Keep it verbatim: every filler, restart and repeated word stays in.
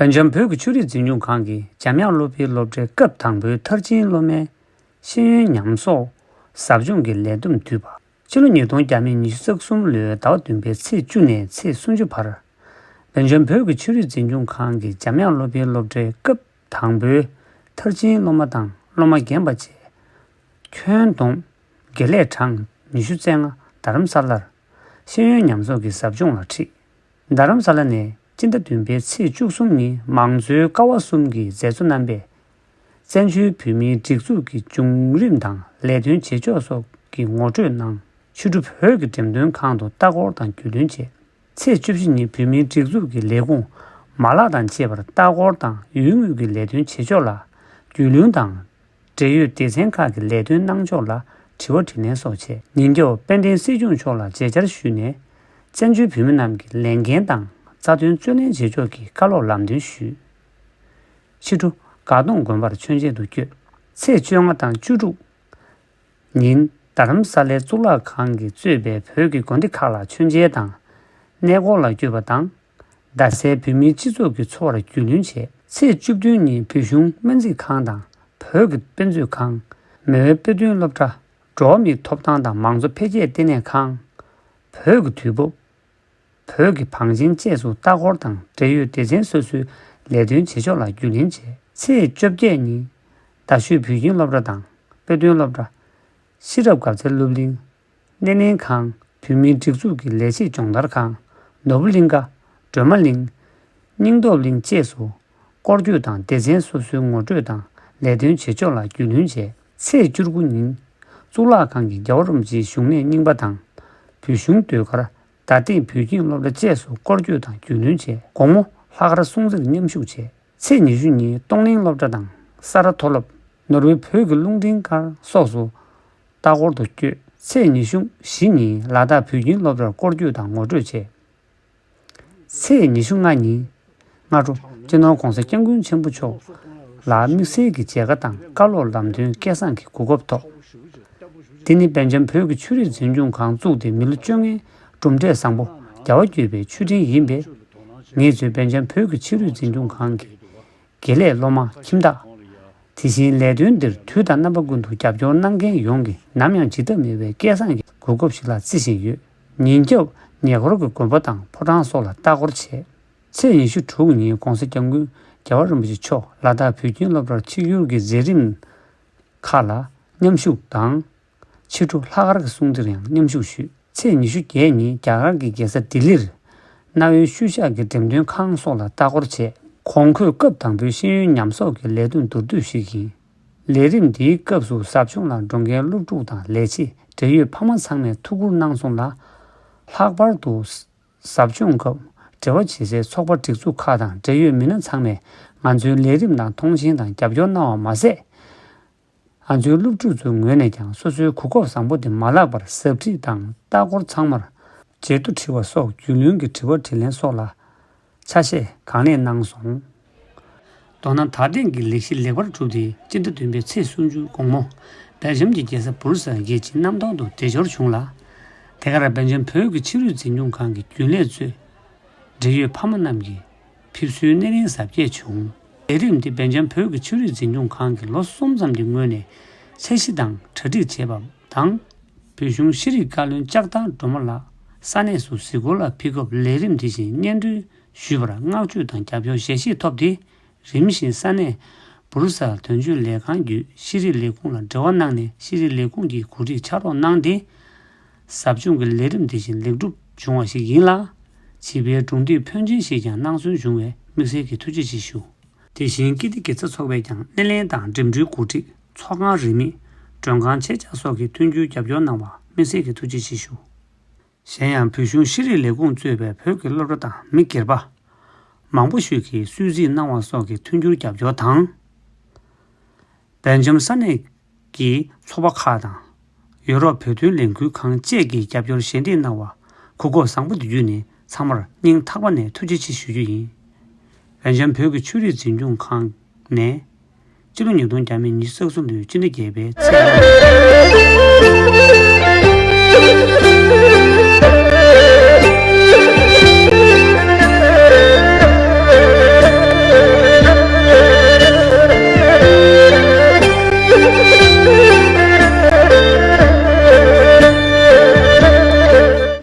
སྦེལ་ཇམ་བོད་ཀྱི་ཆོས་རིག་འཛིན་སྐྱོང་ཁང་གིས་འཇམ་དབྱངས་སློབ་དཔོན་སློབ་གྲྭའི་སྐབས་དང་པོའི་མཐར་ཕྱིན་སློབ་མའི་ཤེས་ཡོན་ཉམས་གསོག་ཟབ་སྦྱོང་གི་ལས་བསྡོམས་བསྡུས་པ། ཕྱི་ལོ་ཉིས་སྟོང་ཉི་ཤུ་རྩ་གསུམ་ལོའི་ཟླ་བ་བདུན་པའི་ཚེས་བཅུ་ནས་ཚེས་སུམ་ཅུ་བར། སྦེལ་ཇམ་བོད་ཀྱི་ཆོས་རིག་འཛིན་སྐྱོང་ཁང་གི་འཇམ་དབྱངས་སློབ་དཔོན་སློབ་གྲྭའི་སྐབས་དང་པོའི་མཐར་ཕྱིན་སློབ་མ་དང་སློབ་མ་རྒན་པ་བཅས་ཁྱོན་བསྡོམས་དགེ་ལས་གྲངས་ཉི་ཤུ་རྩ་ལྔ་རྡ་རམ་ས་ལར་ཤེས་ཡོན་ཉམས་གསོག་གི་ཟབ་སྦྱོང་ལ་ཁྲིད། རྡ་རམ་ས་ལ་ནས་སྤྱི་ཟླ་བདུན་པའི་ཚེས་བཅུ་གསུམ་ཉིན་མང་གཙོའི་ཀ་བ་གསུམ་གྱི་མཛད་གཙོ་རྣམ་པས། བཙན་བྱོལ་བོད་མིའི་སྒྲིག་འཛུགས་ཀྱི་བྱུང་རིམ་དང་ལས་དོན་བྱེད་ཕྱོགས་སོགས་ཀྱི་ངོ་སྤྲོད་གནང་། ཕྱི་དྲོ་བོད་ཀྱི་འགྲེམས་སྟོན་ཁང་དུ་ལྟ་སྐོར་དང་རྒྱུས་ལོན་བྱས། ཚེས་བཅུ་བཞི་ཉིན་བོད་མིའི་སྒྲིག་འཛུགས་ཀྱི་ལས་ཁུངས་མ་ལག་དང་བཅས་པར་ལྟ་སྐོར་དང་ཡུལ་དངོས་ཀྱི་ལས་དོན་བྱེད་ཕྱོགས་ལ་རྒྱུས་ལོན་དང་། འབྲེལ་ཡོད་སྡེ་ཚན་ཁག་གི་ལས་དོན་གནང་ཕྱོགས་ལ་དྲི་བ་དྲིས་ལན་སོགས་བྱས། ཉིན་རྒྱབ་དཔལ་ལྡན་སྲིད་སྐྱོང་མཆོག་ལ་མཇལ་བཅར་ཞུས་ནས། བཙན་བྱོལ་བོད་མི་རྣམས་ཀྱི་ལས་འགན་དང་རྩ་དོན་རྩོད་ལེན་བྱེད་ཕྱོགས་ཀྱི་བཀའ་སློབ་ལམ་སྟོན་ཞུས། ཕྱི་དྲོ་དགའ་གདོང་དགོན་པར་མཆོད་མཇལ་དུ་བསྐྱོད། ཚེས་བཅོ་ལྔ་དང་བཅུ་དྲུག་ཉིན་རྡ་རམ་ས་ལའི་གཙུག་ལག་ཁང་གིས་གཙོས་པའི་བོད་ཀྱི་དགོན་སྡེ་ཁག་ལ་མཆོད་མཇལ་དང་། གནས་སྐོར་ལ་བསྐྱོད་པ་དང་། རྡ་སའི་བོད་མིའི་སྤྱི་ཚོགས་ཀྱི་འཚོ་བར་རྒྱུས་ལོན་བྱས། ཚེས་བཅུ་བདུན་ཉིན་བོད་གཞུང་སྨན་རྩིས་ཁང་དང་། བོད་ཀྱི་དཔེ་མཛོད་ཁང་། མེས་དབོན་དཔེ་སྟོན་སློབ་གྲྭ། འགྲོ་བ་མིའི་ཐོབ་ཐང་དང་མང་གཙོ་འཕེལ་རྒྱས་ལྟེ་གནས་ཁང་། བོད་ཀྱི་དུས་བབ། བོད་ཀྱི་བང་ཆེན་བཅས་སུ་ལྟ་སྐོར་དང་འབྲེལ་ཡོད་སྡེ་ཚན་སོ་སོའི་ལས་དོན་བྱེད་ཕྱོགས་ལ་རྒྱུས་ལོན་བྱས། ཚེས་བཅོ་བརྒྱད་ཉིན་རྡ་ཤོད་བོད་ཁྱིམ་སློབ་གྲྭ་དང་དཔེ་སྟོན་སློབ་གྲྭ། ཤེས་རབ་དགའ་ཚལ་སློབ་གླིང་། སྣེ་ལེན་ཁང་། བོད་མིའི་སྒྲིག་འཛུགས་ཀྱི་ལས་བྱེད་སྦྱོང་བརྡར་ཁང་། ནོར་བུ་གླིང་ཀ། སྒྲོལ་མ་གླིང་། སྙིང་སྟོབས་གླིང་བཅས་སུ་སྐོར་སྐྱོད་དང་སྡེ་ཚན་སོ་སོའི་ངོ་སྤྲོད་དང་ལས་དོན་བྱེད་ཕྱོགས་ལ་རྒྱུས་ལོན་བྱས། ཚེས་བཅུ་དགུ་ཉིན་གཙུག་ལག་ཁང་གི་རྒྱལ་བ་རིན་པོ་ཆེའི་བཞུགས་གནས་རྙིང་པ་དང་། བོད་གཞུང་ཟློས་གར། རྡ་སྟེང་བོད་ཁྱིམ་སློབ་གྲྭ་བཅས་སུ་སྐོར་སྐྱོད་དང་རྒྱུས་ལོན་བྱས། དགོང་མོ་ལྷག་དཀར་སྲུང་བརྩིར་མཉམ་ཞུགས་བྱས། ཚེས་ཉི་ཤུ་ཉིན་སྟོང་གླིང་སློབ་གྲྭ་དང་ས་རཱ་མཐོ་སློབ། ནོར་ཝེ་བོད་ཀྱི་རླུང་འཕྲིན་ཁང་སོགས་སུ་ལྟ་སྐོར་དུ་བསྐྱོད། ཚེས་ཉི་ཤུ་བཞི་ཉིན་ལ་དྭགས་བོད་ཁྱིམ་སློབ་གྲྭར་སྐོར་སྐྱོད་དང་ངོ་སྤྲོད་བྱས། ཚེས་ཉི་ཤུ་ལྔ་ཉིན་སྔ་དྲོ་སྤྱི་ནོར་༧གོང་ས་༧སྐྱབས་མགོན་ཆེན་པོ་མཆོག་ལ་དམིགས་བསལ་གྱི་མཇལ་ཁ་དང་བཀའ་སློབ་ལམ་སྟོན་སྐལ་བཟང་གི་གོ་སྐབས་ཐོབ། འདི་ནི་སྦེལ་ཇམ་བོད་ཀྱི་ཆོས་རིག་འཛིན་སྐྱོང་ཁང་བཙུགས་ཏེ་མི་ལོ་བཅོ་ལྔའི་གྲུབ་འབྲས་བཟང་པོ་རྒྱལ་བ་དགྱེས་པའི་མཆོད་སྤྲིན་ཡིན་པས། ངེད་ཚོས་སྦེལ་ཇམ་བོད་ཀྱི་ཆོས་རིག་འཛིན་སྐྱོང་ཁང་གི་དགེ་ལས་སློབ་མ་ཁྱིམ་བདག། དེ་བཞིན་ལས་དོན་འདིར་དུས་དང་རྣམ་པ་ཀུན་ཏུ་རྒྱབ་སྐྱོར་གནང་མཁན་ཡོངས་ཀྱི་ནམ་ཡང་བརྗེད་ཐབས་མེད་པའི་སྐལ་བཟང་གི་གོ་སྐབས་ཤིག་ལ་བརྩི་བཞིན་ཡོད། ཉིན་རྒྱབ་ཉེ་འཁོར་གྱི་དགོན་པ་དང་ཕོ་བྲང་སོགས་ལ་ལྟ་སྐོར་བྱས། ཚེས་ཉི་ཤུ་དྲུག་ཉིན་༧གོང་ས་༧སྐྱབས་མགོན་རྒྱལ་བ་རིན་པོ་ཆེ་མཆོག་ལ་དྭགས་བོད་ཁྱིམ་སློབ་གྲྭར་ཆིབས་བསྒྱུར་གྱི་མཛད་རིམ་ཁག་ལ་མཉམ་ཞུགས་དང་། ཕྱི་དྲོ་ལྷག་དཀར་གྱི་སྲུང་བརྩིར་ཡང་མཉམ་ཞུགས་ཞུས། ཚེས་ཉི་ཤུ་བརྒྱད་ཉིན་རྒྱ་གར་གྱི་རྒྱལ་ས་ལྡི་ལིར་གནའ་བོའི་ཤུལ་བཞག་གི་འགྲེམས་སྟོན་ཁང་སོགས་ལ་ལྟ་སྐོར་བྱས། གོང་འཁོད་སྐབས་དང་པོའི་ཤེས་ཡོན་ཉམས་གསོག་གི་ལས་དོན་མདོར་བསྡུས་ཤིག་ཡིན། ལས་རིམ་འདིའི་སྐབས་སུ་ཟབ་སྦྱོང་ལ་འགྲོ་མཁན་སློབ་ཕྲུག་དང་ལས་བྱེད་འབྲེལ་ཡོད་ཕ་མ་ཚང་མས་ཐུགས་ཁུར་གནང་སོང་ལ། ལྷག་པར་དུ་ཟབ་སྦྱོང་སྐབས་འབྲེལ་བ་བྱེད་སའི་ཚོགས་པ་སྒྲིག་འཛུགས་ཁག་དང་འབྲེལ་ཡོད་མི་སྣ་ཚང་མས་ང་ཚོའི་ལས་རིམ་ནང་མཐོང་ཆེན་དང་རྒྱབ་སྐྱོར་གནང་བ་མ་ཟད། ང་ཚོའི་སློབ་ཕྲུག་ཚོའི་ངོས་ནས་ཀྱང་སོ་སོའི་གོ་སྐབས་བཟང་པོ་དེ་མ་བརླག་པར་ཟབ་ཁྲིད་དང་ལྟ་སྐོར་ཚང་མར་བརྗེད་ཐོ་འབྲི་བ་སོགས་རྒྱུས་ལོན་གྱི་དྲི་བ་དྲིས་ལན་སོགས་ལ་ཆ་ཤས་གང་ལེགས་གནང་སོང་། མདོར་ན་ད་ཐེངས་ཀྱི་ལས་གཞི་ལེགས་པར་གྲུབ་སྟེ་སྤྱི་ཟླ་བདུན་པའི་ཚེས་སུམ་ཅུ་དགོང་མོ་སྦེལ་ཇམ་གྱི་རྒྱལ་ས་སྦུར་སལ་རྒྱལ་སྤྱིའི་གནམ་ཐང་དུ་བདེ་འབྱོར་བྱུང་ལ། དེ་གར་སྦེལ་ཇམ་བོད་ཀྱི་ཆོས་རིག་འཛིན་སྐྱོང་ཁང་གི་རྒྱུན་ལས་གཙོས་འབྲེལ་ཡོད་ཕ་མ་རྣམས་ཀྱིས་ཕེབས་བསུའི་སྣེ་ལེན་གཟབ་རྒྱས་བྱུང་། ལས་རིམ་འདི་སྦེལ་ཇམ་བོད་ཀྱི་ཆོས་རིག་འཛིན་སྐྱོང་ཁང་གིས་ལོ་གསུམ་ཙམ་གྱི་སྔོན་ནས་འཆར་གཞི་དང་གྲ་སྒྲིག་བྱས་པ་དང་། བོད་གཞུང་ཤེས་རིག་བཀའ་བློན་ལྕགས་ཐར་སྒྲོལ་མ་ལགས་ས་གནས་སུ་གཟིགས་སྐོར་ལ་ཕེབས་སྐབས་ལས་རིམ་འདི་བཞིན་སྙན་སྒྲོན་ཞུས་པར་བསྔགས་བརྗོད་དང་རྒྱབ་སྐྱོར་ཞལ་བཞེས་ཐོབ་སྟེ། རིམ་བཞིན་ས་གནས་སྦུར་སལ་དོན་གཅོད་ལས་ཁང་བརྒྱུད་ཤེས་རིག་ལས་ཁུངས་ལ་འབྲེལ་བ་གནང་ནས་ཤེས་རིག་ལས་ཁུངས་ཀྱི་གོ་སྒྲིག་ཕྱག་རོགས་གནང་སྟེ། ཟབ་སྦྱོང་གི་ལས་རིམ་འདི་བཞིན་ལེགས་གྲུབ་བྱུང་བ་ཞིག་ཡིན་ལ། བྱིས་པའི་སྒྲུང་དེབ་ཕོན་ཆེན་ཞིག་ཀྱང་གནང་སོན་བྱུང་བས་དམིགས་བསལ་གྱི་ཐུགས་རྗེ་ཆེ་ཞུ། དེ་བཞིན་ཀིརྟི་དགེ་རྩ་ཚོགས་པས་ཀྱང་སྣེ་ལེན་དང་འགྲིམ་འགྲུལ་གོ་སྒྲིག་ཚོགས་ཁང་རིན་མེད་མགྲོན་ཁང་ཆེད་བཅར་སོགས་ཀྱི་མཐུན་འགྱུར་རྒྱབ་སྐྱོར་གནང་བར་དམིགས་བསལ་གྱི་ཐུགས་རྗེ་ཆེ་ཞུ། གཞན་ཡང་བོད་གཞུང་ཤེས་རིག་ལས་ཁུངས་གཙོས་པའི་བོད་ཀྱི་སློབ་གྲྭ་དང་མི་སྒེར་པ་མང་པོ་ཞིག་གིས་གསོལ་ཚིགས་གནང་བ་སོགས་ཀྱི་མཐུན་འགྱུར་རྒྱབ་སྐྱོར་དང་། སྦེལ་ཇམ་ས་གནས་ཀྱི་ཚོགས་པ་ཁག་དང་། ཡུ་རོབ་བོད་དོན་ལས་འགུལ་ཁང་བཅས་ཀྱིས་རྒྱབ་སྐྱོར་ཞལ་འདེབས་གནང་བར་གོ་སྐབས་བཟང་པོ་འདི་བརྒྱུད་ནས་ཚང་མར་སྙིང་ཐག་པ་ནས་ཐུགས་རྗེ་ཆེ་ཞུ་རྒྱུ་ཡིན། སྦེལ་ཇམ་བོད་ཀྱི་ཆོས་རིག་འཛིན་སྐྱོང་ཁང་ནས། སྤྱི་ལོ་ཉིས་སྟོང་ཉི་ཤུ་རྩ་གསུམ་ལོའི་སྤྱི་ཟླ་བརྒྱད་པའི་ཚེས།